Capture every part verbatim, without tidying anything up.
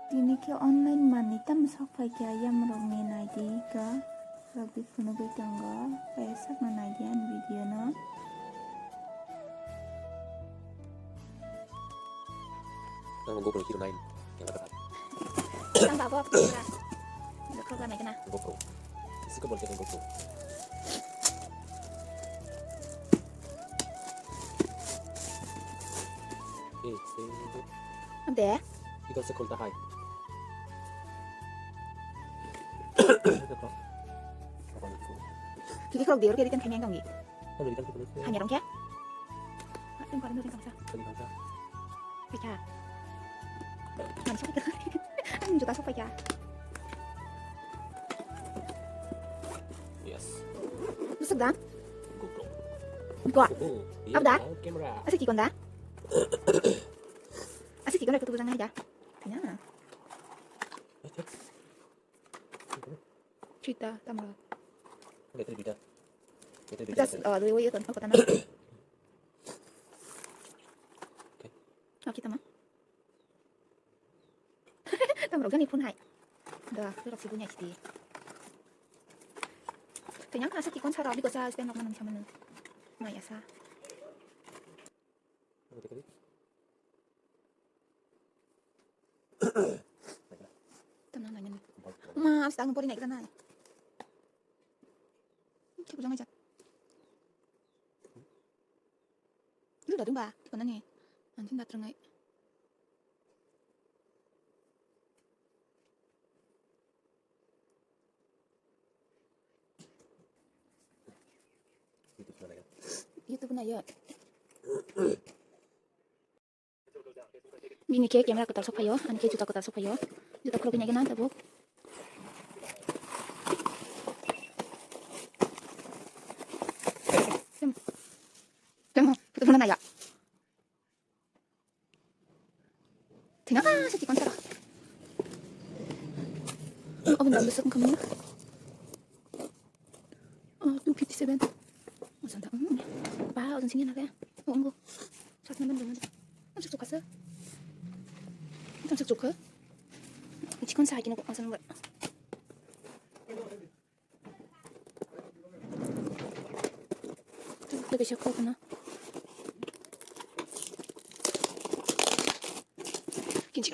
Tini khe online manwi tamo sok phai kha, yamrokni naidi kha, rok bi phunugwi tongo, kaya sakno naidi ani video no. Ang GoPro hero nine, yang ada. Tang babo, apa kira? Lekho ga naikena. GoPro. Isi ko bolte GoPro. Eh, eh, eh. Ante? Idhar se khulta hai. Kiki khulok diyor kiri kan khanyang dong gi. Hanya rong kya? Tung kari tung kasa. Kari kasa. Pekya. Ani sok pekya. Ani juta sok pekya. Yes. Busuk dan? GoPro. Gua. Oh, iya, Apa dah? Camera. Asa kikon dah? Asa kikon dah foto bujang aja. Kanya. Cerita tamro. Betul beda. Betul beda. Just uh, dua ya kan kota na. Oke. Oh, kita mah. Tamro gani phone hai. Dah, tu raksi punya sih. Kanya ka asa kikon sara biko sa stand up manang sama nang. Maya sa. Tamna nai nani. Ma, abis ang pori nai kita nai. Kita bujang aja. Lu dadung ba, kita nani. Anjing datang ngai. YouTube na ya. Bini khe camera kwtal sok phaio, ani khe juta kwtal sok phaio. Juta khulogwi naikhe na tabuk. Temo, temo, photo phano naiya. Thina ka sa chikon sara. Oven dam besok kami. Oh, two fifty seven. Masanta. Ba, oven sini na kaya. Oh, enggak. Sat naman dong. Tamsak chukha sa. Tamsak chukha. Chikon sa kino ko asan ba. Ito kaisa kokno. Kinsi.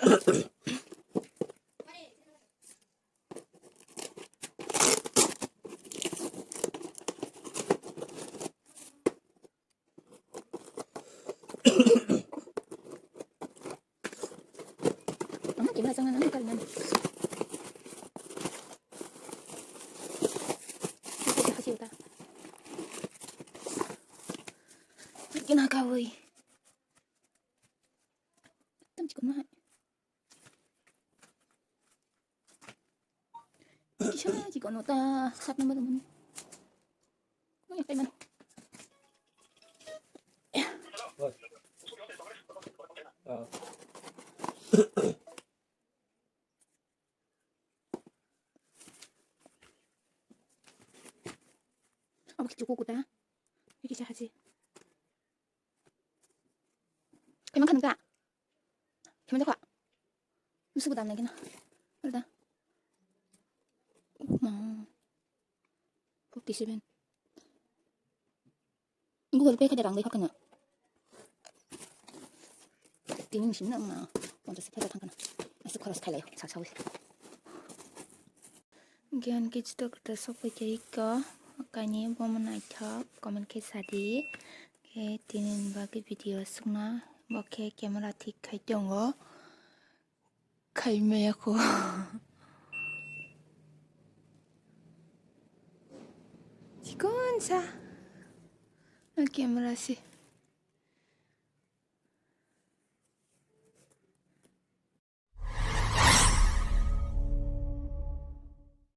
Ang kima chang nang kal nang. Hasi uta. Kina kawai. Tam chikon hai. Kisa chikon ta sat number mun. Mo ya kaiman. Abo khe chuku kuta. Kisa hasi. Kaiman khan ka. Kaiman dakha. Musugo dam nai kena. Alda. Ma. Forty seven. Google Pay khe de rang de khakna. Tini machine na ma. Ponchas thai thang kana. Asa khoros khailai sa sawi. Giyan khe juta kwtal sokphaikha iko, kaini bomo naithok, comment khe sadi. Khe tini ni bagwi video sukna, bo khe camera thik khai tongo, khai maya kho. Chikon sa, camera se.